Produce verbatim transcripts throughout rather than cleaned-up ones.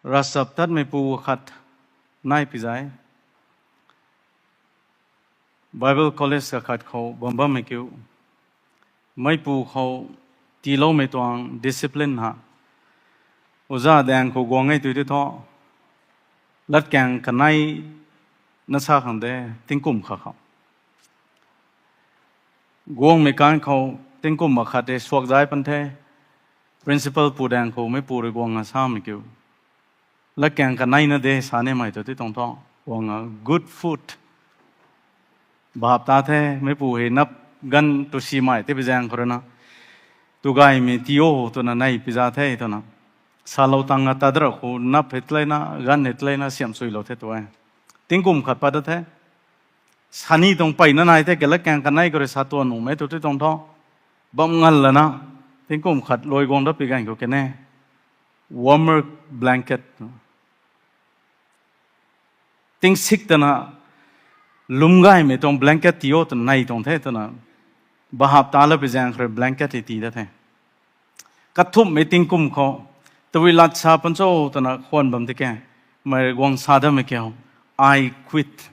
Ravchaptatmeipu khat nai pi zai. Bible college kakhat khou bam bammei kiu. Meipu khou tiiloumei tuang discipline ha. Oja daeng khou guang e tw ti thu. Latkaeng kanei na sa khang de, tingkum khat khou. Guangmei kan khou tingkum khat de suak zai pan the. Principal pu daeng khou meipu rui guang a samei kiu. Latkaeng kanei na de sa nimei tu ti tuang thu. Guang a good food. Bahap ta the, meipu hei nap ganv tu simei ti pi zaeng khou rui na. Tu gaymei ti o twna nei pi za the twna. Salou tang a ta dra khou nap hei tleina, ganv hei tleina siam suilou the tu e. Tingkum khat pat da the. Sani tuang peyna nai the ke latkaeng kanei khou rui sa tuan nuhmei tu ti tuang thu. Bam ngal lana. Tingkum khat luai guang da pi ganv khou kene. Warmer blanket. Tingsik tana lum gaymei tuang blanket ti o twna nei tuang the twna. Bahap ta la pi zaeng khou rui blanket hei tii da the. Kathumhmei tingkum khou, tabui lat sa pan cho twna khwan bam ti ke, mei guang sa dammei kiu, I quit.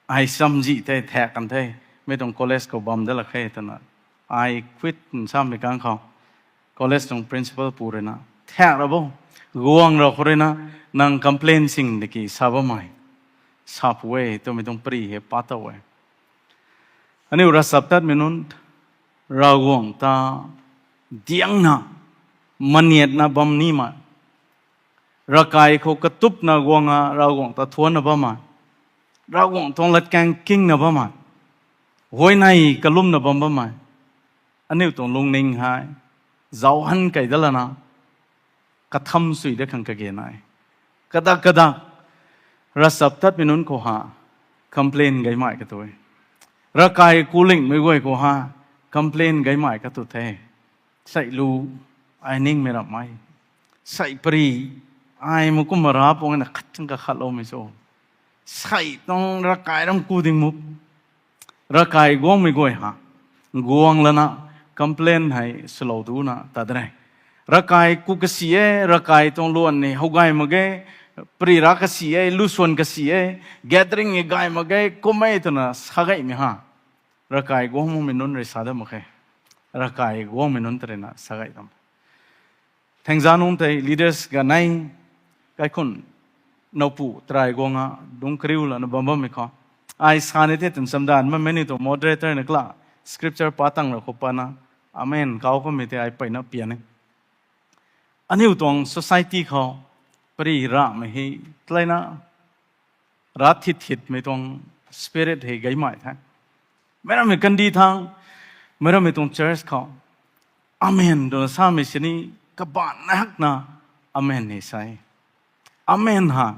Ai samzih the, thak kan the, mei tuang college khou bam da lak khe twna. I quit nsamei kan khou, college tuang principal pu rui na, thak ra bo, guang ra khou rui na, nang complain sing de ki sa bammei. Sa pu e, twmei tuang pari hei pa tow e. Aniu ravchaptatmei nunc, Ravguangc ta diangna, maniatna bam nimei. Ravkai khou katupna guang a Ravguangc ta thuanna bammei. Ravguangc tuang latkaeng kingna bammei. Huayney kalumna bam bammei. Aniu tuang lungning hei zauc han kei dat lana, katham sui dat khang kage nai. Kadak kadak, ravchaptatmei nunc khou ha, complain gaymei katu e. Ravkai kulingmei guay khou ha, complain gaymei katu the. Sei lu, ai ningmei ramhmei. Sei pari, ai mu kumna ra puang na khat chang kakhatloumei cho. Sei tuang ravkai ram ku ding mu. Ravkai guangmei guay ha, guang lana, complain hei swlou duna ta de. Ravkai ku kasi e, ravkai tuang luan ni how gay mak ge, pari ra kasi e, lu swan kasi e, gathering ni gay mak ge, kum e twna sa gaymei ha. Ravkai guang makmei nunc rui sa dat mak khe. Ravkai guangmei nunc ta rui na sa gay tam. Thengza nunc tei leaders ganei, kaikhun, nowpu, try guang a, dungc kariu lana bam bammei khou. Ai sa ni the twna chamdan bammei ni tuang moderator na kala, scripture pa tang ra khou pana, amen kau kamei tei ai peyna pian e. Aniu tuang society khou, pari ramhmei hei, tleina, rat thit thitmei tuang spirit hei gaymei the. Meic rammei kandih thang, meic rammei tuang church khou, amen twna samei sini, kabaanc na hakna, amen hei sa e. Amen ha,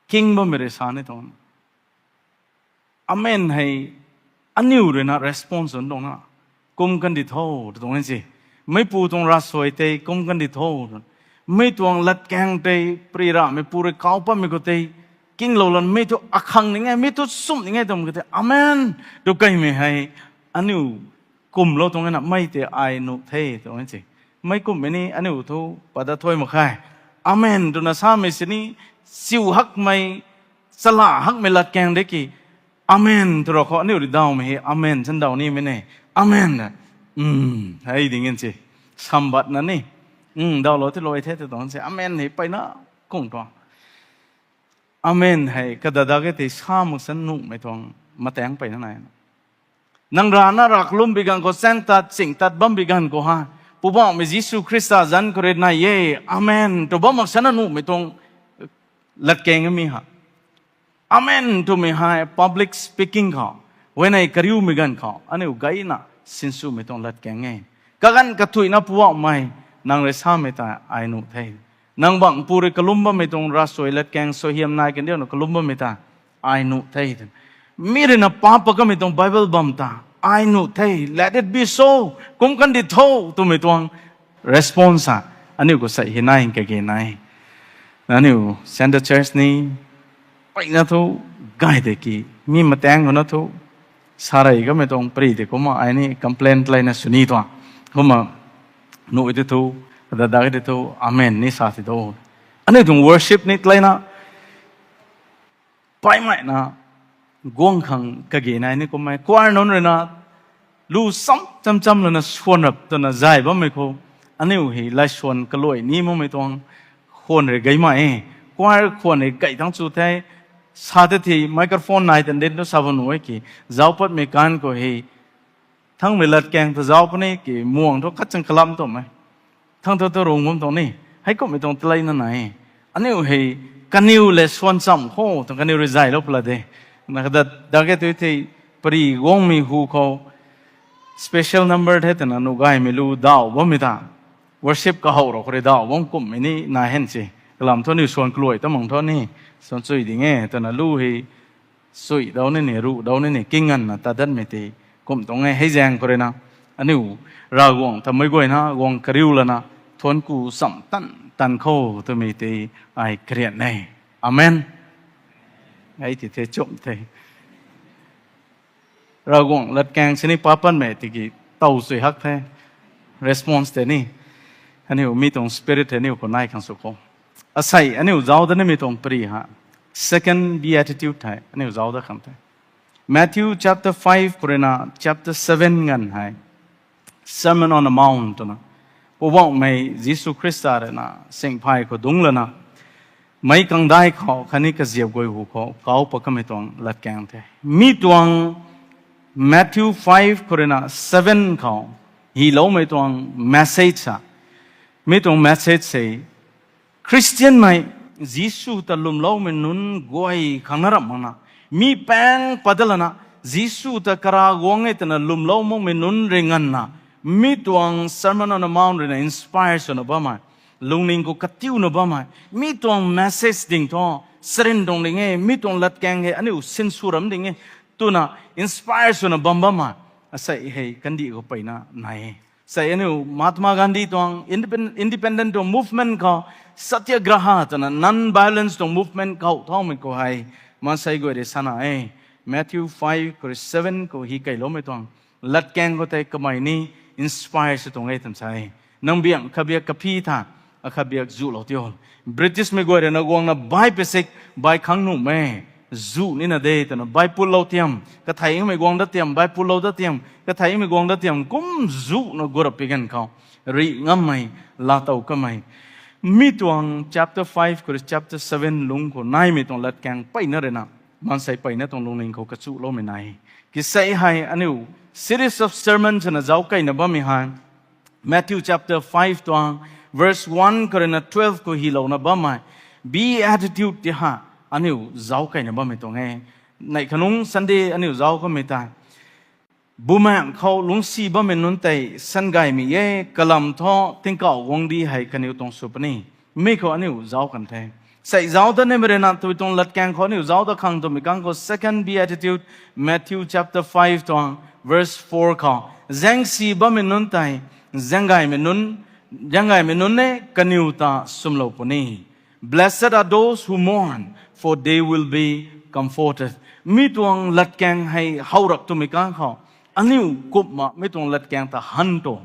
king bammei rui sa ni tuang. Amen hei, aniu rui na response nunc tuang na, kum kandih tho, tw tuang e se. Meipu tuang ravsuai tei kum kandih tho. Mei tuang latkaeng tei, pari ramhmei pu rui kau pammei khou tei, kinglou lan mei thu akhang ning e, mei thu sumh ning e twmei khou tei, amen tw kaimei hei, aniu kumlou tuang e na, mei tei ai nuh the tw tuang e se. Mei kumhmei ni aniu thu pat dat thuy mak khe. Amen twna samei sini, siu hakmei, chala hakmei latkaeng de ki, amen tw ra khou aniu rui dawmei hei, amen chan daw nimei ne. Amen. Hei ding in se. Sambatna ni, dawlou ti luai the tw tuang se. Amen hei peyna kung tuang. Amen hei kadada ke tei sa mak san nuhmei tuang mataeng peyna nai. Nang rana rav kalum bi ganv khou, chaeng tat ching tat bam bi ganv khou ha, Poubauhmei Jisu Khrista zanc khou rui nai e, amen tw bam mak sana nuhmei tuang latkaeng mi ha. Amen twmei hei public speaking khou, huayney kariumei ganv khou aniu gayna sinswmei tuang latkaeng e. Kaganv kathuicna Poubauhmei, nang rui samei ta ai nuh the. Nang bangc pu rui kalum bammei tuang ravsuai latkaeng suaihiam nai kandiuna kalum bammei ta ai nuh the. Mi rui na pa pat kamei tuang Bible bam ta ai nuh the. Let it be so. Kum kandih tho twmei tuang response a, aniu khou sei hei nai kage nai. Aniu Centre Church ni peyna thu gay de ki, mi mataeng khou na thu, sa rey kamei tuang pari tei kumna ai ni complain tleina sw ni tuang. Kumna nuh ti thu, kadada ti thu, amen ni sa ti do. Aniu tuang worship ni taleina paimei na guang khang kage nai ni kummei. Choir nunc rui na lu sam cham cham lana swan rap twna zay bammei khou, aniu hei lai swan kaluai ni makmei tuang khwan rui gaymei e. Choir khwan rui gay thang chu the, sa te thi microphone nai tan din tu sa bam nuh e ki, zauc patmei kan khou hei thangmei latkaeng ta zauc puni ki muang thu khat chang kalam twmei. Thang thu thu rung bam tuang ni, heikumhmei tuang taleina nai. Aniu hei kaniw le swan cham khou tuang kaniw rui zaylou pla de. Na kata dage tu thei pari guangmei hu khou special number the twna nuh gaymei lu daw bammei ta, worship kahou rau khou rui daw bam kumhmei ni nai hen se. Kalam thu aniu swan kaluai ta mang thu ni, swan chui ding e twna lu hei sui dau ni ni, ruh dau ni ni, kinganna ta datmei tei kum tuang e. Hei zaeng khou rui na aniu Ravguangc ta meic guayna guang kariu lana thuanc ku cham tan tan khou twmei tei ai karian e. Amen. Ai ti the chum the. Ravguangc latkaeng sini pa patmei tiki tow chui hak the. Response tei ni, aniu mi tuang spirit hei aniu khou nai khang sw khou. Asei aniu zauc da nimei tuang pari ha, second beatitude hei aniu zauc da khang the. Matthew chapter five khou rui na chapter seven nganv hei Sermon on the Mount twna, Poubauhmei Jisu Khrista rui na singphay khou dungc lana meic kangdai khou khatni kaziap guay hu khou kau pat kamei tuang latkaeng the. Mi tuang Matthew five khou rui na seven khou hyloumei tuang message a, mi tuang message hei Khristianmei Jisu ta lwmloumei nunc guay khang na ramh makna, mi paeng pat dat lana, Jisu ta Karav guang e twna lwmlou makmei nunc rui nganvna, mi tuang Sermon on the Mount rui na inspire swna bammei, lungning khou katiuna bammei, mi tuang message ding thu sarin tuang ding e, mi tuang latkaeng hei aniu sinsw ram ding e twna inspire swna bam bammei, asei hei kandih khou peyna nai e. Sei aniu Mahatma Gandhi tuang independ-, independent tuang movement khou, satyagraha twna non-violence tuang movement khou thaumei khou hei maansei guay rui sana e. Matthew five khou rui seven khou hei keyloumei tuang latkaeng khou tei kamei ni inspire sw tuang e twna sa e. Nang biak khatbiak kaphi tha, akhatbiak zuhlou tio. Britishmei guay rui na guangna bai pasik bai khang nuhmei, zuh nina de twna bai putlou tiam, katheimei guang dat tiam, bai putlou dat tiam, katheimei guang dat tiam kum zuhna gu rap pi ganv khou rih ngammei, laatow kamei, mi tuang chapter five khou rui chapter seven lungc khou naimei tuang latkaeng peyna rui na maansei peyna tuang lungning khou kachuloumei nai. Kisei hei aniu series of sermon swna zauc keyna bammei hei Matthew chapter five tuang verse one khou rui na twelve khou hylouna bammei beatitude ti ha aniu zauc keyna bammei tuang e. Neih khanungc Sunday aniu zauc kamei tei, bumaengh khou lungcsi bammei nunc tei sangaymei e, kalam thu tingkauh guangcdic hei kaniw tuang sw puni. Mi khou aniu zauc kan the. Sei zauc dat nimei rui na tui tuang latkaeng khou aniu zauc dat khang twmei kang khou second beatitude, Matthew chapter five tuang verse four khou, zaengsi bammei nunc tei zaenggaymei nunc, zaenggaymei nunc e, kaniw ta swmlou puni. Blessed are those who mourn, for they will be comforted. Mi tuang latkaeng hei how rap twmei kang khou, aniu kumna mi tuang latkaeng ta han tu,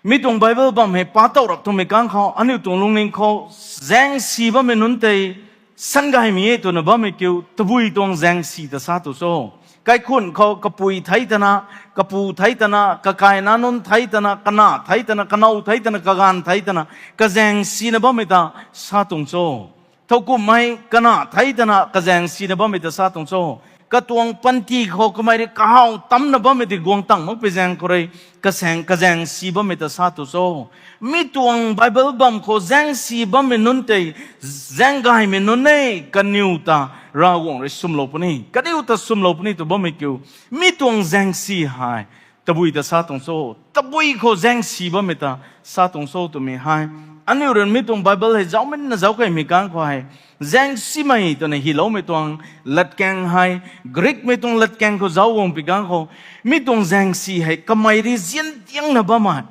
mi tuang Bible bam hei pa tow rap twmei kang khou aniu tuang lungning khou, zaengsi bammei nunc tei sangaymei e twna bammei kiu tabui tuang zaengsi ta sa tu cho? Kaikhunh khou kapui thei tana, kapu thei tana, kakaina nunc thei tana, kana thei tana, kanow thei tana, kaganv thei tana, kazaeng sina bammei ta sa tuang cho? Thowkumhmei kana thei tana kazaeng sina bammei ta sa tuang cho? Katuang panty khou kamei rui kahaw tamna bammei tei guang tang makpui zaeng khou rui kasaeng kazaeng si bammei ta sa tu cho? Mi tuang Bible bam khou zaeng si bammei nunc tei zaenggaymei nunc e, kaniw ta Ravguangc rui swmlou puni, kaniw ta swmlou puni tw bammei kiu. Mi tuang zaeng si hei tabui ta sa tuang cho? Tabui khou zaeng si bammei ta sa tuang cho twmei hei, aniu rui mi tuang Bible hei zaucmeinna zauc kaimei kang khou hei, zaeng simei twna hyloumei tuang latkaeng hei, Greekmei tuang latkaeng khou zauc guang pi kang khou, mi tuang zaeng si hei kamei rui ziandiangna bammei,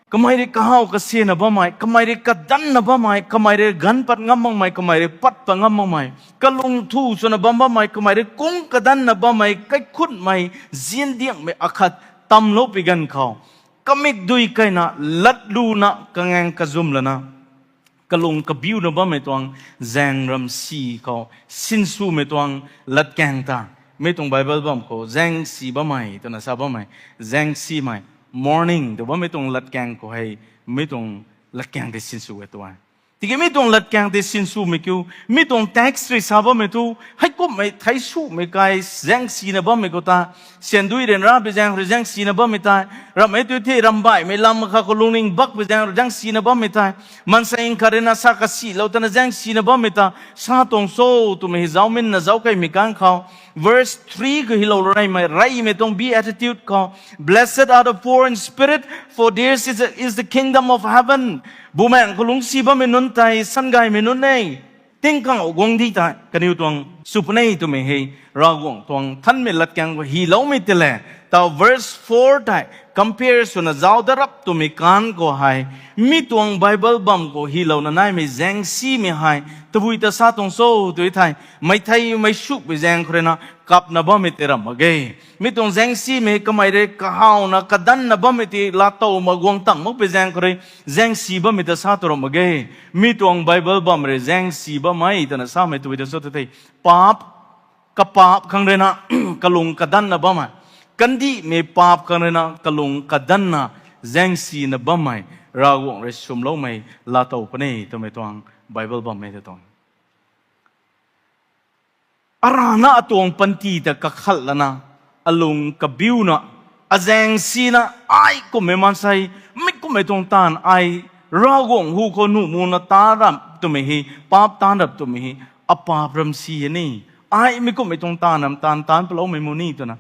kamei rui kahaw kasena bammei, kamei rui kadanna bammei, kamei rui ganv pat ngam makmei, kamei rui pat pat ngam makmei, kalung thu swna bam bammei, kamei rui kung kadanna bammei, kaikhunhmei, ziandiangmei akhat tamlou pi ganv khou, kamikdui kaina latluna kangaeng kazum lana kalung kabiuna bammei tuang zaeng ramsi khou sinswmei tuang latkaeng ta, mi tuang Bible bam khou zaengsi bammei twna sa bammei, zaengsimei, mourning tw bammei tuang latkaeng khou hei, mi tuang latkaeng tei sinsw e tu e. Tiki mi tuang latkaeng tei sinswmei kiu, mi tuang text rui sa bammei thu, heikumhmei theic sumei kai zaengsina bammei khou ta, syandui ryanra pui zaeng rui zaengsina bammei tei, ramhmei tu the ramhbaihmei lam kha khou lungning bak pui zaeng rui zaengsina bammei tei, maansei khat rui na sa kasilou tana zaengsina bammei ta sa tuang cho twmei hei zauminna zauc keymei kang khou, verse three khou hylou reymei, reymei tuang beatitude khou, Blessed are the poor in spirit, for theirs is, is the kingdom of heaven. Bumaengh khou lungcsi bammei nunc tei sangaymei nunc e, tingkauh guangcdic tei kaniw tuang sw puni twmei hei Ravguangc tuang nthanmei latkaeng khou hyloumei ti le, ta verse four tei compare swna zauc dat rap twmei kan khou hei, mi tuang Bible bam khou hylouna naimei zaengsimei hei tabui ta sa tuang cho tw thei, meic theimei sumei zaeng khou rui na kapna bammei tei ramh mak ge. Mi tuang zaengsimei kamei rui kahawna kadanna bammei tei laatow mak guang tang makpui zaeng khou rui zaengsi bammei ta sa tu ramh mak ge. Mi tuang Bible bam rui zaengsi bammei twna samei tabui ta cho tw thei, paap, kapaap khang rui na kalung kadanna bammei, kandihmei paap khang rui na kalung kadanna zaengsina bammei, Ravguangc rui swmloumei laatow puni twmei tuang Bible bammei ta tuang. Arana atuang panty ta kakhat lana, alung kabiuna, azaengsina, ai kumhmei maansei, mi kumhmei tuang taanv ai, Ravguangc hu khou nuh muna taan rap twmei hei, paap taan rap twmei hei, apaap ramsi e ni. Ai mi kumhmei tuang taanv ram taan taan paloumei mu ni twna,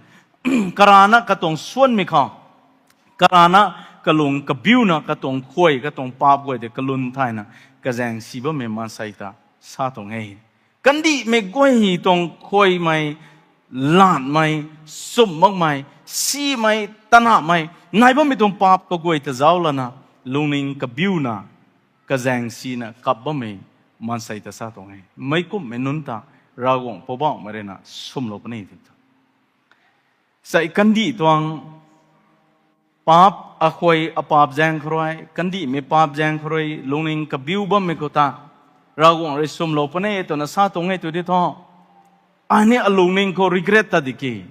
karana katuang suanmei khou, karana kalung kabiuna katuang khuay, katuang paap guay tei kalun thayna, kazaengsi bammei maansei ta sa tuang e. Kandihmei guay hei tuang khuaymei, lanmei, sumh makmei, simei, tanamei nai bammei tuang paap kaguay ta zauc lana, lungning kabiuna, kazaengsina kap bammei maansei ta sa tuang e. Meic kumhmei nunc ta Ravguangc Poubauhmei rui na swmlou puni ti ta. Sai kandih tuang paap, akhuay apaap zaeng khou rui, kandihmei paap zaeng khou rui lungning kabiu bammei khou ta Ravguangc rui swmlou puni twna sa tuang e tw di thu, ai ni alungning khou regret ta di ki,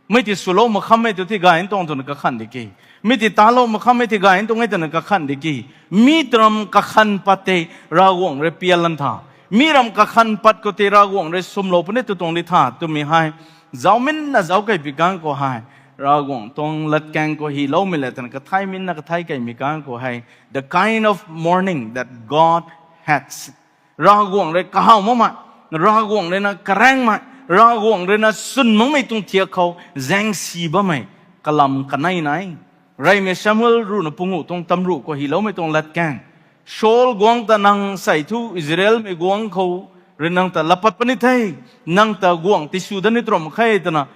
mi tei swlou mak khammei tu thei gay tuang twna kakhan di ki, mi tei talou mak khammei thei gay tuang e twna kakhan di ki, mi ram kakhan pat tei Ravguangc rui pian lan tha, mi ram kakhan pat khou tei Ravguangc rui swmlou puni tw tuang di tha twmei hei zauminna zauc kei pi kang khou hei, Ravguangc tuang latkaeng khou hyloumei le twna kathai minna kathai keimei kang khou hei, the kind of mourning that God hates. Ravguangc rui kahaw makmei, Ravguangc rui na karaengmei, Ravguangc rui na swn makmei tuang thiak khou zaengsi bammei kalam kanei nai. Reymei Samuel ruhna punguh tuang tamruh khou hyloumei tuang latkaeng, Saul guangc ta nang sei thu Israelmei guangc khou rui nang ta laa pat puni the, nang ta guangc tisw dat ni tw ramh khe twna,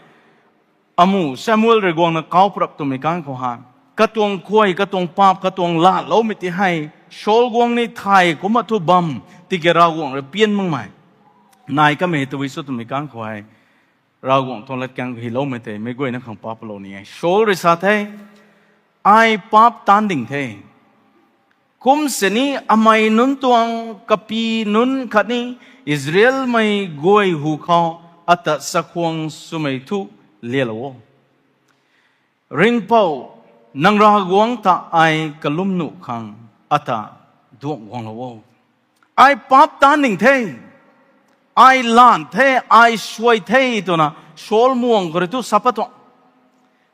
amu Samuel rui guangna kau prap twmei kang khou hei, katuang khuay, katuang paap, katuang laatloumei ti hei Saul guangc ni thay kumna thu bam, tiki Ravguangc rui pian makmei nai kamei tabui cho twmei kang khou hei, Ravguangc tuang latkaeng khou hyloumei tei meic guayna khang paap palou ni e. Saul rui sa the, ai paap taanv ding the. Kum sini amei nunc tuang kapy nunc khatni Israelmei guay hu khou ata chakhwang swmei thu lialou o. Ringhpouc, nang Ravguangc ta ai kalum nuh khang ata duangc guanglou o. Ai paap taanv ding the, ai laanv the, ai suai the twna Saul muang khou rui thu sa pat tuang.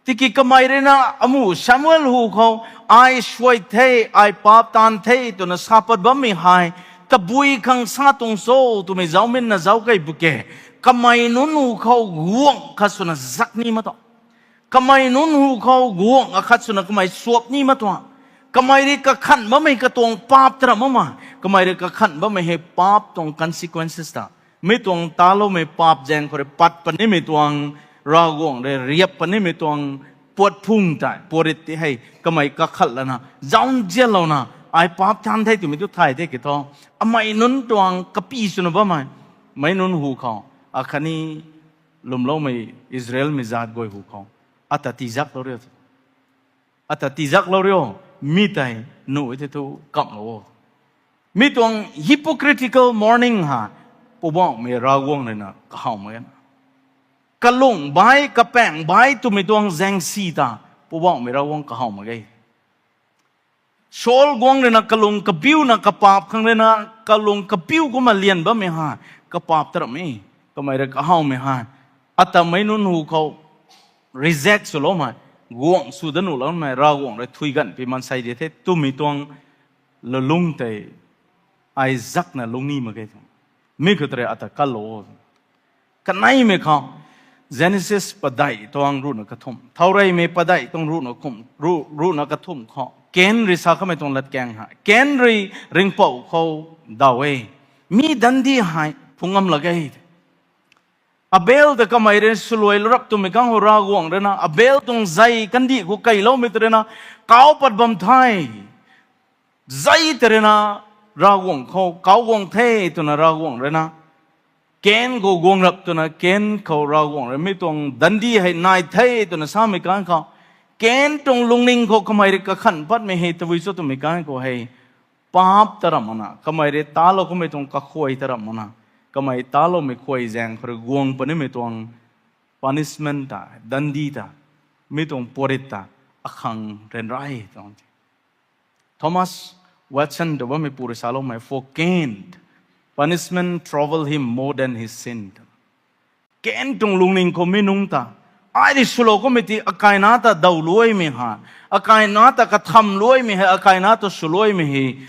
Tiki kamei rui na amu Samuel hu khou, ai suai the, ai paap taanv the twna sa pat bammei hei tabui khang sa tuang cho twmei zauminna zauc kei bu ke. Kamei nunc hu khou guangc khat swna zak ni mak tuang. Kamei nunc hu khou guangc akhat swna kamei suap ni mak tuang. Kamei rui kakhan bammei katuang paap tara makmei, kamei rui kakhan bammei hei paap tuang consequences ta, mi tuang taloumei paap zaeng khou rui pat punimei tuang, Ravguangc rui riap punimei tuang puat phung tei, puarit ti hei kamei kakhat lana zauzianlouna, ai paap taanv the twmei tu thay the ki thu, amei nunc tuang kapy swna bammei, meic nunc hu khou, akhatni lwmloumei Israelmei zaat guay hu khou, ata tiizaklou rio, ata tiizaklou rio, mi tei nuh e the thu kamhlou o. Mi tuang hypocritical mourning ha, Poubauhmei Ravguangc rui na kahaw mak e. Kalung bai, kapaeng bai twmei tuang zaengsi ta, Poubauhmei Ravguangc kahaw mak e. Saul guangc rui na kalung kabiuna kapaap khang rui na, kalung kabiu kumna lian bammei ha, kapaap ta ram e, kamei rui kahawmei ha. Ata meic nunc hu khou reject swloumei, guangc sw dat nuh loumei, Ravguangc rui thuy ganv pi maansei di the twmei tuang lulung tei, ai zakna lungni mak ge. Mi khou tei rui ata kalou. Kaneimei khou, Genesis padeih tuang ruhna kathumh, thaureymei padeih tuang ruhna kum, ruh, ruhna kathumh khou Kain rui sa kamei tuang latkaeng hei, Kain rui ringhpouc khou daw e, mi dandi hei phungam lak e. Abel ta kamei rui swluai lurap twmei kang khou Ravguangc rui na Abel tuang zei kandih khou keiloumei tei rui na, kau pat bam the, zei tei rui na, Ravguangc khou kau guang the twna Ravguangc rui na, Kain khou guang rap twna, Kain khou Ravguangc rui mi tuang dandi hei nai the twna samei kang khou, Kain tuang lungning khou kamei rui kakhan patmei hei tabui cho twmei kang khou hei, paap ta ram makna, kamei rui talou kamei tuang kakhuay ta ram makna, kamei taloumei khuay zaeng khou rui guang punimei tuang punishment ta, dandi ta, mi tuang puarit ta, akhang ryanra tuang the. Thomas Watson tw bammei pu rui saloumei, for Cain, punishment trouble him more than his sin. Kain tuang lungning khou mi nungc ta, ai rui swlou kamei ti akaina ta dawluaimei hei, akaina ta kathamluaimei hei, akaina ta swluaimei hei,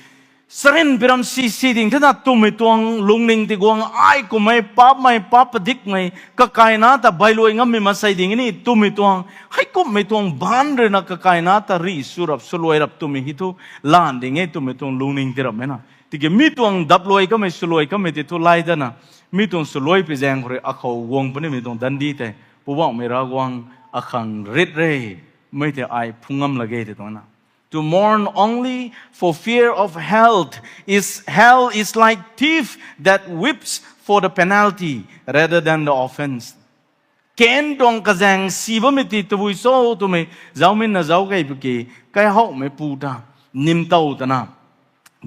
sarin piram si si ding thena twmei tuang lungning ti guang ai kummei paapmei, paap padikmei, kakaina ta bailuai ngammei maansei ding ni twmei tuang, heikumhmei tuang baanc rui na kakaina ta rih sw rap, swluai rap twmei hei thu, lan ding e twmei tuang lungning ti ram e na. Tiki mi tuang dapluai kamei, swluai kamei ti thu lai dana, mi tuang swluai pi zaeng khou rui akhou guang punimei tuang dandi tei, Poubauhmei Ravguangc akhang rit re, mei tei ai phungam lak ge ti tuang na. To mourn only for fear of hell is, hell is like thief that weeps for the penalty rather than the offense. Kain tuang kazaeng si bammei ti tabui cho twmei, zauminna zauc kei paki, kaihouhmei pu ta, nimtow tana,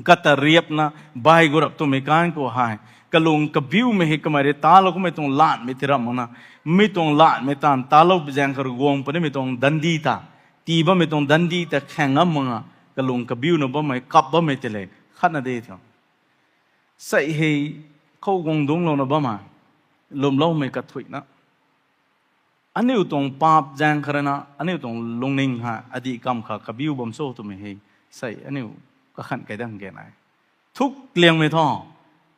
kata riapna, bai gu rap twmei kang khou hei, kalung kabiumei hei kamei rui talou kamei tuang lanmei ti ram makna, mi tuang lanmei taanv talou pi zaeng khou rui guang punimei tuang dandi ta, tii bammei tuang dandi ta khaeng ngam makna, kalung kabiuna bammei, kap bammei tei le, khatna de tho. Sei hei, khou guang dungclouna bammei, lwmloumei kathuicna, aniu tuang paap zaeng khou rui na, aniu tuang lungning hei adih kamv kha kabiu bam cho twmei hei, sei aniu kakhan kei dang ge nai. Thuk liangmei thu,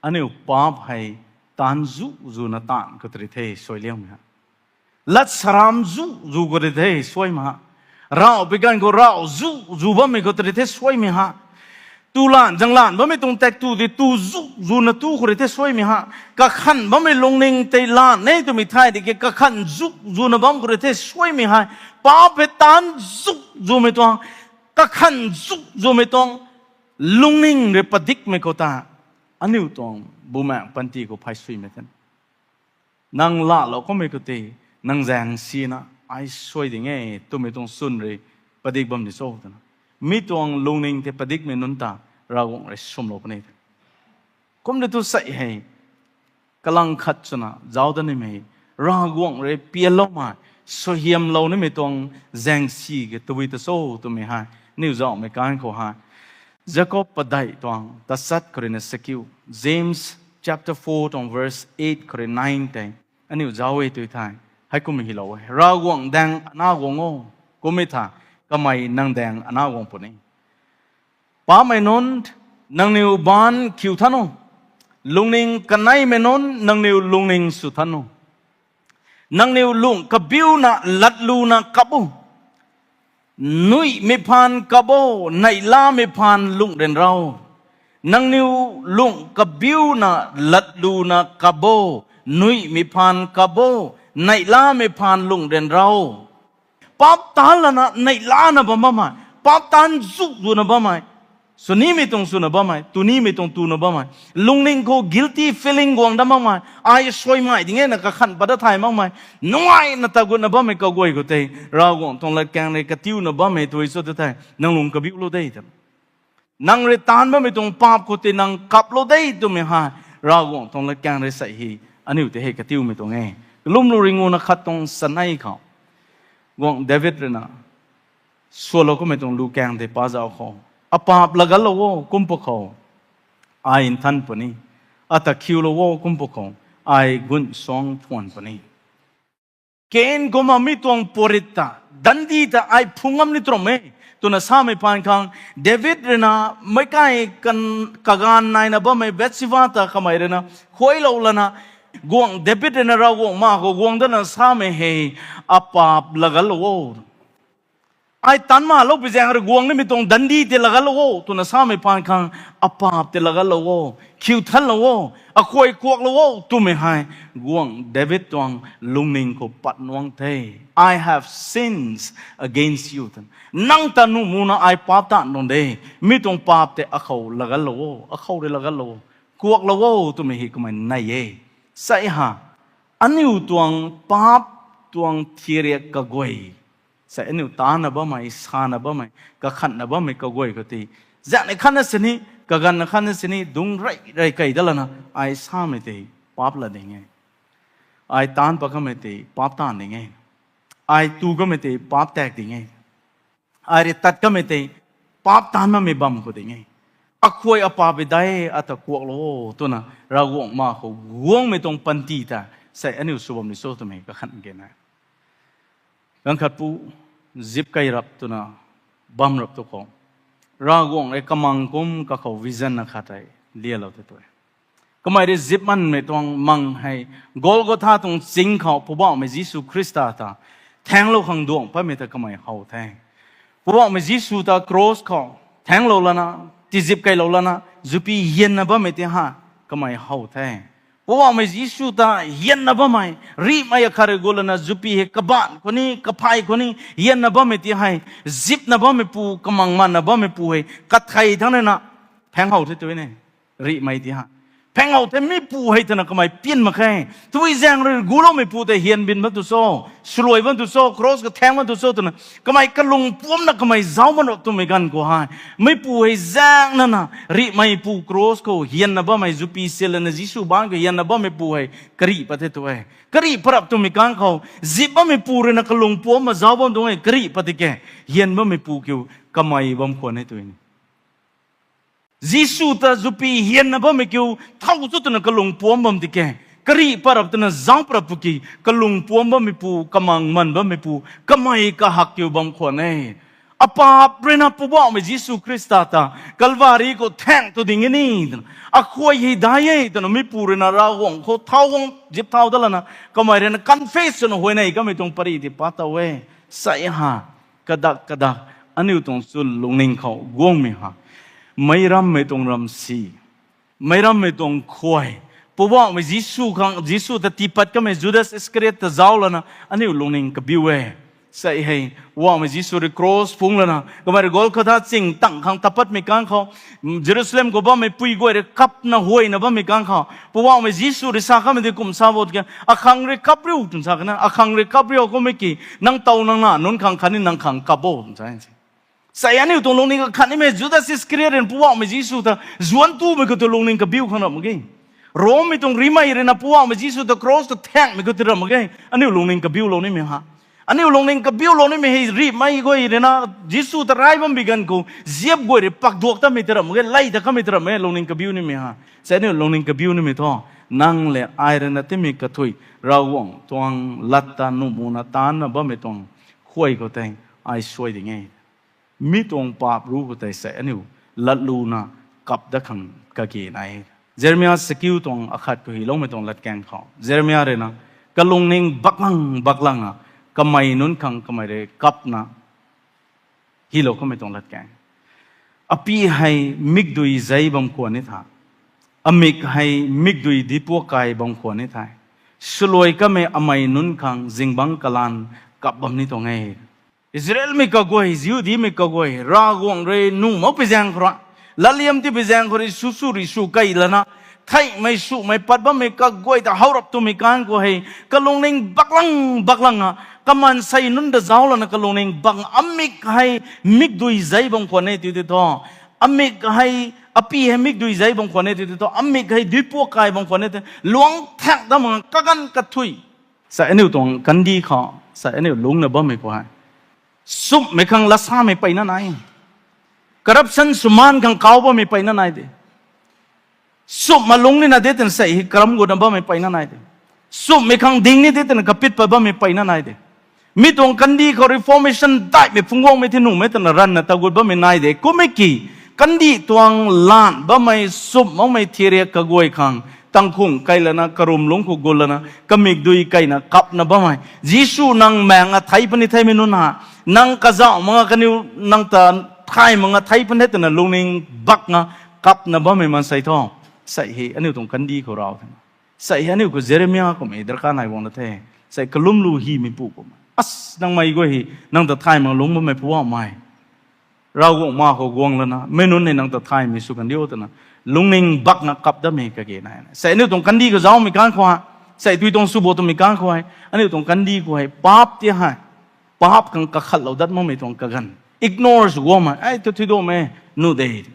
aniu paap hei taanv zu zuna taanv khou tei rui the suai liangmei ha. Lat saram zu zu khou rui the suaimei ha. Rauh pi ganv khou rauh zu zu bammei khou tei rui the suaimei ha. Tu lan, zang lan bammei tuang tak tu di tu zu zuna tu khou rui the suaimei ha. Kakhan bammei lungning tei lan e twmei thay di ki kakhan zu zuna bam khou rui the suaimei hei. Paap hei taanv zu zumei tuang, kakhan zu zumei tuang, lungning rui padikmei khou ta, aniu tuang bumaengc panty khou phay suimei the. Nang laalou kamei khou tei, nang zaeng sina, ai suai ding e twmei tuang swn rui padik bam di cho twna, mi tuang lungning tei padikmei nunc ta, Ravguangc rui swmlou puni the. Kum di tu sei hei, kalang khat swna zauc dat nimei, Ravguangc rui pianloumei, suaihiamlou nimei tuang zaeng si ke tabui ta cho twmei hei, aniu zauhmei kang khou hei, Jakob padeih tuang tachat khou rui na sakiu, James chapter four tuang verse eight khou rui nine tei, aniu zauc e tui thei, heikum hylou e, Ravguangc daeng ana guang o, kum e thei, kamei nang daeng ana guang puni. Paapmei nunc, nangniw baanc khiu than o. Lungning kaneimei nunc, nangniw lungning sw than o. Nangniw lungh kabiuna latluna kap o. Nuihmei phaan kap o, neihlamei phaan lungh ryanra o. Nangniw lungh kabiuna latluna kap o, nuihmei phaan kap o, neihlamei phaan lungh ryanra o. Paap taanc lana neihlana bam bammei, paap taanc zu zuna bammei, swnimei tuang swna bammei, tunimei tuang tuna bammei, lungning khou guilty feeling guang dat makmei, ai suaimei ding e na kakhan pat dat thay makmei, nungaina ta gutna bammei kaguay khou tei, Ravguangc tuang latkaeng rui katiuna bammei tui cho tu thei, nang lung kabiulou de ta. Nang rui taanc bammei tuang paap khou tei nang kaplou de twmei hei Ravguangc tuang latkaeng rui sei hei aniu tei hei katiumei tuang e. Kalumlu ringu na khat tuang sanei khou guangc David rui na sualou kamei tuang lukaeng tei pa zauc khou, apaap lagatlou o kum pwkhou ai nthan puni, ata khiulou o kum pwkhou ai gun suang phuan puni. Kain kumna mi tuang purit ta, dandi ta ai phung ngam ni turam e, twna samei phaan khang, David rui na meic kai kan, kaganv naina bammei Bathsheba ta kamei rui na khuailou lana, guangc David rui na Ravguangc ma khou guang dana samei hei, apaap lagatlou o. Ai taanc malou pi zaeng rui guang nimei tuang dandi tei lagatlou o twna samei phaan khang, apaap tei lagatlou o, khiu thanlou o, akhuay kuaklou o twmei hei guangc David tuang lungning khou pat nuang the. I have sins against you, twna. Nang ta nuh muna ai paap taanv tuang de. Mi tuang paap tei akhou lagatlou o, akhou rui lagatlou o, kuaklou o twmei hei kamei nei e. Sei ha, aniu tuang paap tuang thiriak kaguay, sei aniu taancna bammei, sana bammei, kakhanna bammei kaguay khou tei, zaengnei khatna sini, kaganvna khatna sini dungc rey rey key dat lana ai samei tei paap la ding e. Ai taanc pat kamei tei paap taanv ding e. Ai tu kamei tei paap tak ding e. Ai rui tat kamei tei paap taanc makmei bam khou ding e. Akhuay apaap e dai, ata kuaklou o twna Ravguangc ma khou guangmei tuang panty ta sei aniu sw bam ni cho twmei kakhan kena. Ganv khat pu zip key rap twna bam rap tu khou, Ravguangc rui kamang kum kakhou vision na khat tei lialou the tu e. Kamei rui zip manmei tuang mang hei Golgotha tuang ching khou Poubauhmei Jisu Khrista ta thaenglou khang duangc patmei ta kamei how the. Poubauhmei Jisu ta cross khou thaenglou lana, tizip keylou lana zupi hianna bammei ti ha kamei how the. Poubauhmei Jisu ta hianna bammei, rihmei akhat rui gu lana zupi hei kabaanc khou ni, kaphay khou ni hianna bammei ti hei, zipna bammeipu, kamang manna bammeipu hei kathei thangc rui na phaeng how the tu ne. Rihmei ti ha phaeng how the, mipu hei twna kamei pian mak khe. Tabui zaeng rui guloumeipu tei hian bin bam tu cho, swluai bam tu cho, cross kathaeng bam tu cho twna kamei kalung puamcna kamei zauc bam rap twmei ganv khou hei, mipu hei zaengna na rihmeipu cross khou hianna bammei, zupi silana Jisu baanc khou hianna bammeipu hei karih pat the tu e. Karih pat rap twmei ganv khou zip bammeipu rui na kalung puamc ma zauc bam tuang e, karih pat tiki hian bammeipu kiu kamei bam khwan e tu e. Jisu ta zupi hianna bammei kiu thow cho twna kalung puamc bam tiki, karih pat rap twna zauc pat rap pu ki, kalung puamc bammeipu, kamang man bammeipu, kamei kahak kiu bam khwan e. Apaap rui na Poubauhmei Jisu Khrista ta Calvary khou thaeng tu ding e ni twna, akhuay hei dai e twna mipu rui na Ravguangc khou thau guang zip thau dat lana, kamei rui na confess swna huayney kamei tuang pary ti pat tow e. Sei ha, kadak kadak, aniu tuang chun lungning khou guangmei ha, meic rammei tuang ramsi, meic rammei tuang khuay, Poubauhmei Jisu khang, Jisu ta tiipat kamei Judas Iskariot ta zauc lana aniu lungning kabiu e. Sei hei, Poubauhmei Jisu rui cross phungc lana kamei rui Golgotha ching tang khang tapatmei ganv khou, Jerusalem khou bammei pui guay rui kapna huayna bammei ganv khou, Poubauhmei Jisu rui sa kamei di kum sa bo tiki, akhang rui kap riu twna sa kana, akhang rui kap riu kummei ki, nang tow nang na nunc khang khatni nang khang kap bo twna sa e. Sei aniu tuang lungning kakhat nimei Judas Iskariot rui na Poubauhmei Jisu ta zuanc tumei khou tu lungning kabiu khang rap mak ge. Rommei tuang rihmei rui na Poubauhmei Jisu ta cross ta thaengmei khou tu rap mak ge. Aniu lungning kabiulou nimei ha, aniu lungning kabiulou nimei hei rihmei guay rui na Jisu ta rai bam bi ganv khou ziap guay rui pakduak tamei tu rap mak ge, lay ta kamei tu rap mak ge lungning kabiu nimei ha. Sei aniu lungning kabiu nimei thu, nang le ai rui na timei kathui, Ravguangc tuang lat ta nuh muna taancna bammei tuang khuay khou tei ai suai ding e. Mi tuang paap ru khou tei sei aniu latluna kap dat khang kage nai. Jeremia sakiu tuang akhat khou hyloumei tuang latkaeng khou Jeremia rui na kalungning baklang baklanga kamei nunc khang kamei rui kapna hylou kamei tuang latkaeng. Api hei mikdui zei bam khwan ni tha, amik hei mikdui dipuak kai bam khwan ni the. Swluai kamei amei nunc khang zingbangc kalaan kap bam ni tuang e. Israelmei kaguay, Jihudimei kaguay, Ravguangc rui nuh mak pi zaeng khou rui, latliam ti pi zaeng khou rui sw sw rui sw key lana, theihmei swmei pat bammei kaguay ta how rap twmei ganv khou hei kalungning baklang baklanga kamaansei nunc ta zauc lana kalungning bak amik hei mikdui zei bam khwan e ti ti thu, Amik hei, api hei mikdui zei bam khwan e tei thu, amik hei duipuak kai bam khwan e tei, luang thak dam kaganv kathui. Sa aniu tuang kandih khou, sa aniu lungcna bammei khou hei, sumhmei khang latsamei peyna nai. Corruption swmaan khang kau bammei peyna nai de. Sumh ma lungc nina de twna sa hei karam gutna bammei peyna nai de. Sumhmei khang ding ni de twna kapit pat bammei peyna nai de. Mi tuang kandih khou reformation daihmei phungc guangmei thi nuhmei twna ranvna tagut bammei nai de. Kum e ki, kandih tuang lan bammei sumh makmei thiriak kaguay khang, tangkhung kai lana, karum lungc khou gut lana, kamikdui kaina kapna bammei. Jisu nang maeng a thei puni theimei nunc ha, nang kazauh mak nga kaniw, nang ta thay mak nga thei puni the twna lungning bakna kapna bammei maansei thu, sa hei aniu tuang kandih khou raw the. Sa hei aniu khou Jeremia kummei darkar nai guang na the. Sa kalumlu hymeipu kummei, as, nangmei guay hei nang ta thay mak lungc bammei Poubauhmei, Ravguangc ma khou guang lana, meic nunc hei nang ta thaymei sw kan diu twna lungning bakna kap datmei kage nai. Sa aniu tuang kandih khou zaumei kang khou, sa tui tuang sw bo twmei kang khou, aniu tuang kandih khou hei paap ti hei, paap khang kakhatlou dat makmei tuang kaganv, ignore sw guangmei, ai thu thuiduakmei nuh de,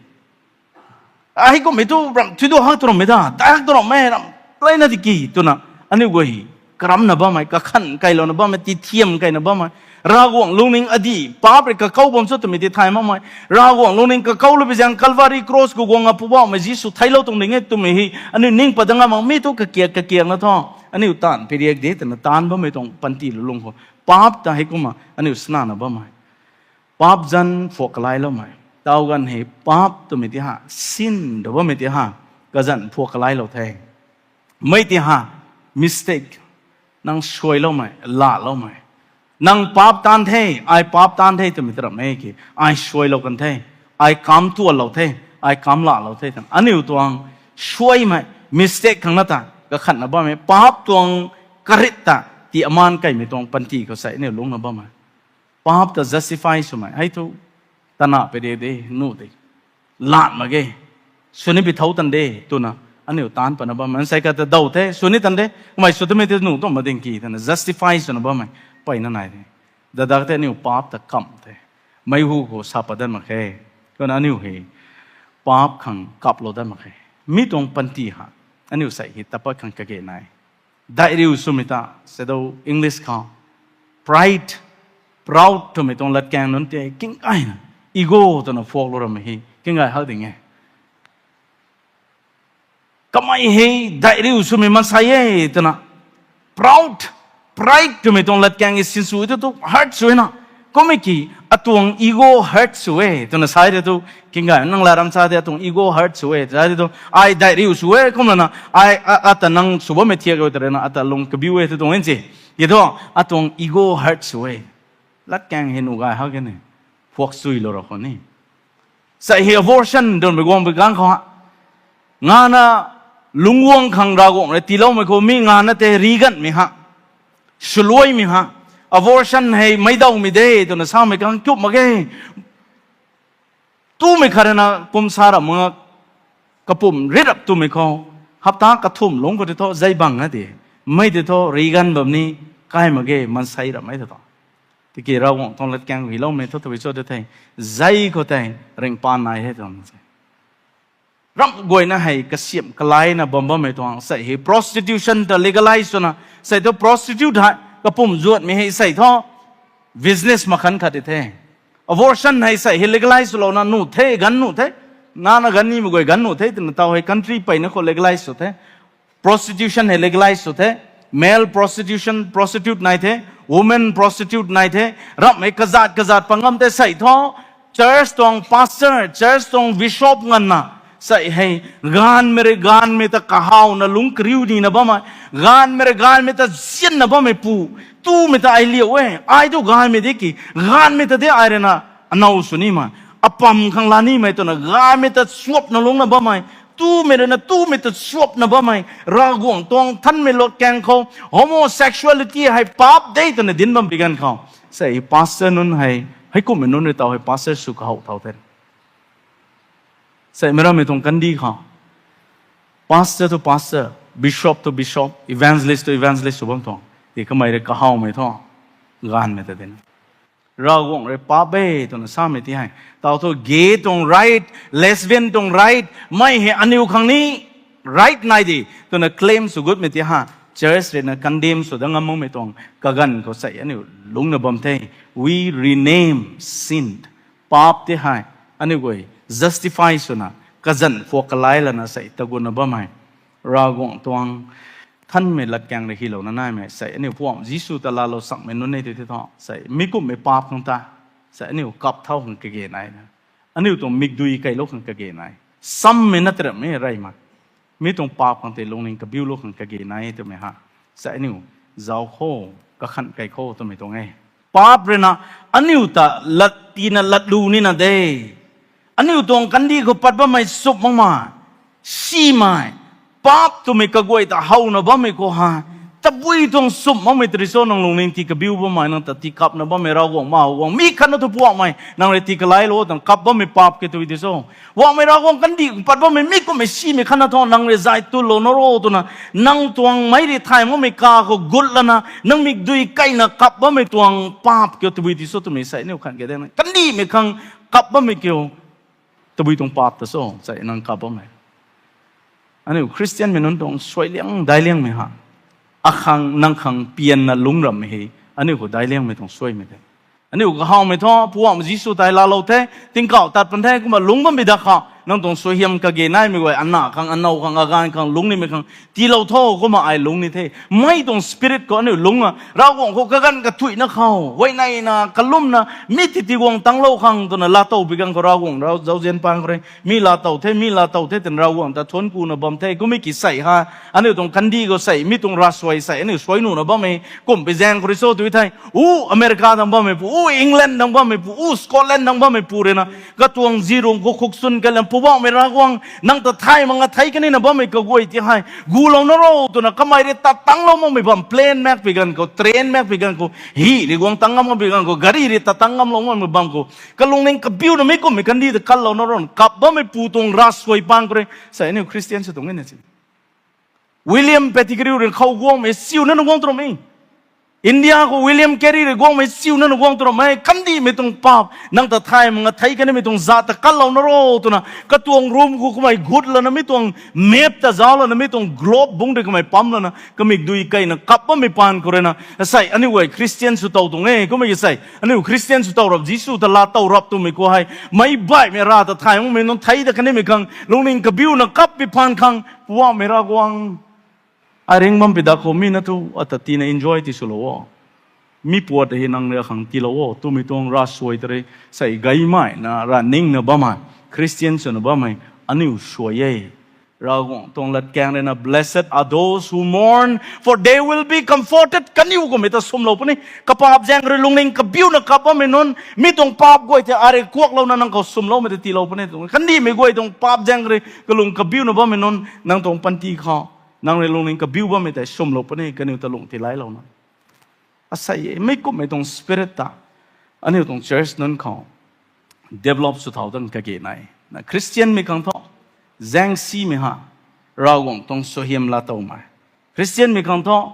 ai kummei thu ramh thuiduak hak tw rammei da, dai hak tw rammei ramh, leina tiki twna, aniu guay karamna bammei, kakhan kailouna bammei, tithiam kaina bammei, Ravguangc lungning adih paap rui kakou bam cho twmei ti thay makmei, Ravguangc lungning kakou lou bi zaeng Calvary cross khou guang a Poubauhmei Jisu theiclou tuang ding e twmei hei aniu ning pat dat ngam mak mi thu kakiak kakiakna thu, aniu taanv piriak de twna taanc bammei tuang panty lulung khou paap ta hei kumna aniu snana bammei. Paap zanc phuak kalailoumei, tau ganv hei paap twmei ti ha, sin tw bammei ti ha, kazanc phuak kalailou the. Mei ti ha, mistake, nang suailoumei, laloumei. Nang paap taanv the, ai paap taanv the twmei ta ramh e ki, ai suailou kan the, ai kam tuanlou the, ai kam lalou the twna aniu tuang suaimei, mistake khang na ta kakhatna bammei, paap tuang karit ta ti amaan kaimei tuang panty khou sa aniu lungcna bammei. Paap ta justify swmei hei thu, tana pede de nuh de, lat mak ge, sw ni pi thou tan de twna aniu taanc patna bammei. Nsei kata daw the, sw ni tan de, kamei sw tamei tei nuh tuang mak ding ki twna justify swna bammei peyna nai de. Dadak tei aniu paap ta kamh the, meic hu khou sa pat dat mak khe. Kumna aniu hei paap khang kaplou dat mak khe. Mi tuang panty ha, aniu sa hei tapat khang kage nai. Daihriu swmei ta, sado English khou pride, proud twmei tuang latkaeng nunc tei kinggayna, ego twna phuaklou ramei hei kinggay hak ding e. Kamei hei daihriu swmei maansei e twna, proud, pride twmei tuang latkaeng e sinsw e tu tu hurt sw e na. Kummei ki, atuang ego hurt sw e twna sa e tu, kinggay nang laram sa de atuang ego hurt sw e sa e tu, ai daihriu sw e kumlana, ai a- ata nang sw bammei thiak e tw rana ata lung kabiu e tu tuang e se. Ki thu, atuang ego hurt sw e. Latkaeng hei nuh gay hak e ni, phuak suilou ra khou ni. Sa hei abortion twmei guang bi kang khou ha, ngana lungcguang khang Ravguangc rui tiiloumei khou mi ngana tei riganmei ha, swluaimei ha, abortion hei meic dawmei de twna samei kang kup mak ge. Tumei khat rui na pum sa rap mak, kapumc ri rap twmei khou, hapta kathumh lungc khou tei thu zei bang na de, mei tei thu rigan bam ni kai mak ge, maansei rammei tei thu. Tiki Ravguangc tuang latkaeng hei loumei thu tabui cho de the, zei khou tei ringcpaan nai he tuang se. Ramh guayna hei kasiamh kalaina bam bammei tuang sa hei prostitution ta legalize swna, sa thu prostitute hei kapumc zuatmei hei sa thu business makhan khat di the. Abortion hei sa hei legalize swlouna nuh the, ganv nuh the, nana ganv nimei guay ganv nuh the twna taw hei country peyna khou legalize sw the. Prostitution hei legalize sw the. Male prostitution, prostitute nai the. Women prostitute nai the. Ramhmei kazat kazat pangam tei sa thu church tuang pastor, church tuang bishop nganvna sa hei gaanvmei rui gaanvmei ta kahawna lungc kariu nina bammei, gaanvmei rui gaanvmei ta zianna bammeipu, tumei ta ai liau e, ai tu gaanvmei de ki, gaanvmei ta de ai rui na anow sw nimei, apam khang la nimei twna gaanvmei ta suapna lungcna bammei, tumei rui na tumei ta suapna bammei, Ravguangc tuang nthanmei latkaeng khou homosexuality hei paap de twna dinc bam bi ganv khou, sa hei pastor nunc hei, heikumhmei nunc rui taw hei pastor sw kahow thau the. Sa hei meic rammei tuang kandih khou, pastor thu pastor, bishop thu bishop, evangelist thu evangelist sw bam tuang, ti kamei rui kahawmei thu gaanvmei ta dina. Ravguangc rui paap e twna samei ti hei, tau thu gay tuang right, lesbian tuang right mei hei aniu khang ni right nai de twna claim sw gutmei ti ha, church rui na condemn sw dat ngam makmei tuang kaganv khou sei aniu lungcna bam the. We rename sin, paap ti hei aniu guay justify swna, kazanc phuak kalai lana sei tagunna bammei, Ravguangc tuang thanmei latkaeng rui hylouna naimei sei aniu Pu Jisu ta laalou sakmei nunc e tei the thu sei mi kumhmei paap khang ta sei aniu kap thau khang kage nai na, aniu tuang mikdui keilou khang kage nai, sammei na tei ramhmei reymei, mi tuang paap khang tei lungning kabiulou khang kage nai twmei ha sei aniu zauc khou, kakhan kei khou twmei tuang e. Paap rui na aniu ta lat tina latlu nina de. Aniu tuang kandih khou pat bammei sumh makmei, simei, paap twmei kaguay ta howna bammei khou ha, tabui tuang sumh makmei tei rui cho nang lungning tii kabiu bammei, nang ta tii kapna bammei Ravguangc ma guang mi khatna thu Pu Ravguangc mei nang rui tii kalailou tuang kap bammei paap ke tei di cho. Pu Ravguangc mei Ravguangc kandih khou pat bammei mi kumhmei simei khatna thu nang rui zay tulou na ro twna, nang tuang meic rui thay makmei ka khou gut lana nang mikdui keina kap bammei tuang paap kiu tabui ti cho twmei sei aniu khan ke de na. Kandihmei khang kap bammei kiu tabui tuang paap ta cho sei nang kap bammei. Aniu Christianmei nunc tuang suailiang dailiangmei ha, akhang nang khang pianna lungc ramhmei hei aniu khou dailiangmei tuang suaimei tei. Aniu kahawmei thu Pu Ravguangc Jisu tei laalou the, tingkauh tat pan the kumna lungc bammei da khou nang tuang suaihiam kage naimei guay ana khang, anow khang, aganv khang, lungc nimei khang tiilou tho kumna ai lungc ni the. Mei tuang spirit khou aniu lungc a, Ravguangc khou kaganv kathuicna khou huayneina kalumna mi titi guang tanglou khang twna laatow pi ganv khou Ravguangc rui zauzian pang khou rui mi laatow the, mi laatow the twna Ravguangc ta thuanc kuna bam the. Kummei ki sei ha, aniu tuang kandih khou sei mi tuang ravsuai sei aniu suai nuna bammei kumhpui zaeng khou rui cho tw thei, u America dang bammei pu, u England dang bammei pu, u Scotland dang bammei pu rui na katuang zirung khou khuk swn kalam Pu Ravguangc mei Ravguangc nang ta thay mak nga thei kanina bammei kaguay ti hei gulou na ro twna kamei rui tat tanglou makmei bam, plane makpui ganv khou, train makpui ganv khou, hi rui guang tang ngam makpui ganv khou, gari rui tat tang ngamlou makmei bam khou kalungning kabiuna mi kumhmei kandih ta kanlou na ro kap bammei pu tuang ravsuai pang khou rui sei aniu Christian sw tuang e na si. William Pettigrew rui khou guangmei siuna na guang tu ramh e. India khou William Carey rui guangmei siuna na guang tu ramh e. Kandihmei tuang paap nang ta thay mak nga thei kanimei tuang zat ta kanlou na ro twna katuang room khou kamei gut lana mi tuang map ta zauc lana mi tuang globe bungc rui kamei pam lana kamikdui keina kap bammei paan khou rui na sei aniu guay Christian sw tow tuang e. Kummei ki sei aniu Christian sw tow rap, Jisu ta laatow rap twmei khou hei meic baihmei ra ta thay makmei nunc thei ta kanimei khang lungning kabiuna kap pi paan khang Pu Ravguangc mei Ravguangc, ai ring bam pi da khou mi na thu ata tina enjoy ti swlou o. Mi puat hei nang rui akhang tiilou o twmei tuang ravsuai ta rui sei gaymei na ra ningna bammei, Christian swna bammei aniu suai e. Ravguangc tuang latkaeng rui na, Blessed are those who mourn, for they will be comforted. Kaniw kummei ta swmlou puni. Kapaap zaeng rui lungning kabiuna kap bammei nunc, mi tuang paap guay tei arui kuaklouna nang khou swmloumei ta tiilou puni tuang. Kandihmei guay tuang paap zaeng rui kalung kabiuna bammei nunc, nang tuang panty khou nang rui lungning kabiu bammei tei swmlou puni, kaniw ta lung tiilailouna. Asei e, mi kumhmei tuang spirit ta aniu tuang church nunc khou develop sw thau tang kage nai. Na Christian mei khang thu zaengsimei ha, Ravguangc tuang suaihiam laatowmei. Christian mei khang thu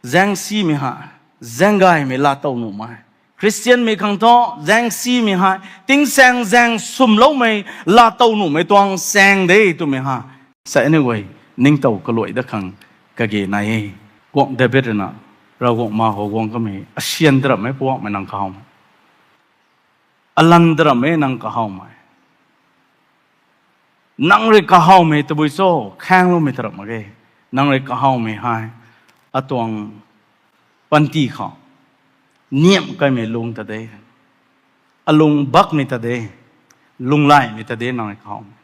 zaengsimei ha, zaenggaymei laatow nuhmei. Christian mei khang thu zaengsimei ha, tingsaeng zaeng swmloumei laatow nuhmei tuang saeng de twmei ha, sei aniu guay ningtow kaluai dat khang kage nai e. Guangc David rui na, Ravguangc ma khou guang kamei, asian ta ramhmei Pu Ravguangc mei nang kahawmei, alan ta ramhmei nang kahawmei. Nang rui kahawmei tabui cho, khaengloumei ta ramh mak ge. Nang rui kahawmei hei atuang panty khou niamh kaimei lung ta de, alung bakmei ta de, lunglaimei ta de nang rui kahawmei.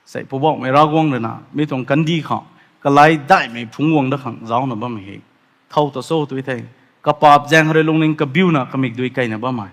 Sei Poubauhmei Ravguangc rui na mi tuang kandih khou kalai daihmei phungc guang dat khang zaucna bammei hei thow ta cho tw thei, kapaap zaeng rui lungning kabiuna kamikdui keina bammei,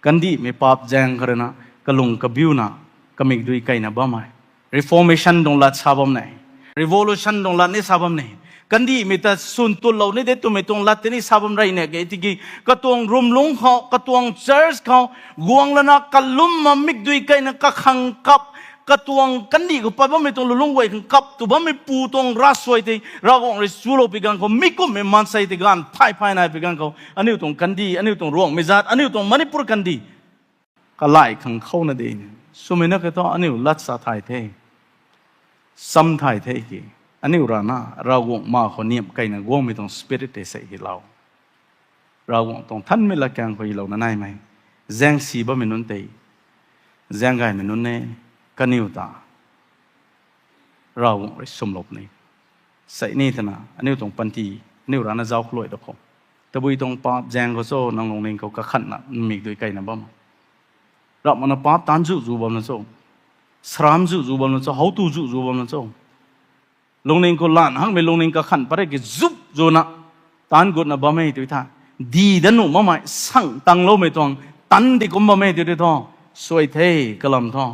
kandihmei paap zaeng khou rui na kalung kabiuna kamikdui keina bammei. Reformation tuang lat sa bam ne, revolution tuang lat ni sa bam ne, kandihmei ta swn tunlou ni de twmei tuang lat tei ni sa bam rey ne ke tiki, katuang rumlungc khou, katuang church khou guang lana kalumna mikdui keina kakhang kap katuang kandih khou pat bammei tuang lulungc guay khang kap tu bammei pu tuang ravsuai tei Ravguangc rui chulou pi ganv khou, mi kumhmei maansei tei gaanv phay phay nai pi ganv khou, aniu tuang kandih, aniu tuang Ruangmei zat, aniu tuang Manipur kandih kalai khang khou na de. Swmei na ke thu aniu lat sa thay the, cham thay the ki, aniu rana Ravguangc ma khou niamh keyna guangmei tuang spirit tei sei hilou. Ravguangc tuang thanmei latkaeng khou hilouna naimei, zaeng si bammei nunc tei, zaeng gaymei nunc e, kaniw ta Ravguangc rui swmlou puni. Sei ni twna aniu tuang panty, aniu rana zauc khou luai da khou, tabui tuang paap zaeng khou cho, nang lungning khou kakhanna mik dui keyna bam, ramh makna paap taanc zu zu bamna cho, saram zu zu bamna cho, howtu zu zu bamna cho, lungning khou lan hakmei lungning kakhan pary ki zup zuna taanc gutna bam e tw tha, di dat nuh makmei sang tangloumei tuang tan di kum bam e tw tei thu, suai the, kalam thu,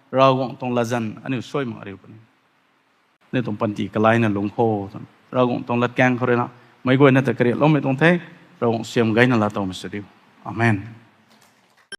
Ravguangc tuang latzan aniu suai mak riu puni. Aniu tuang panty kalaina lungc khou twna Ravguangc tuang latkaeng khou ruina meic guayna ta kariatloumei tuang the, Ravguangc siam gayna laa towmei sw diu. Amen.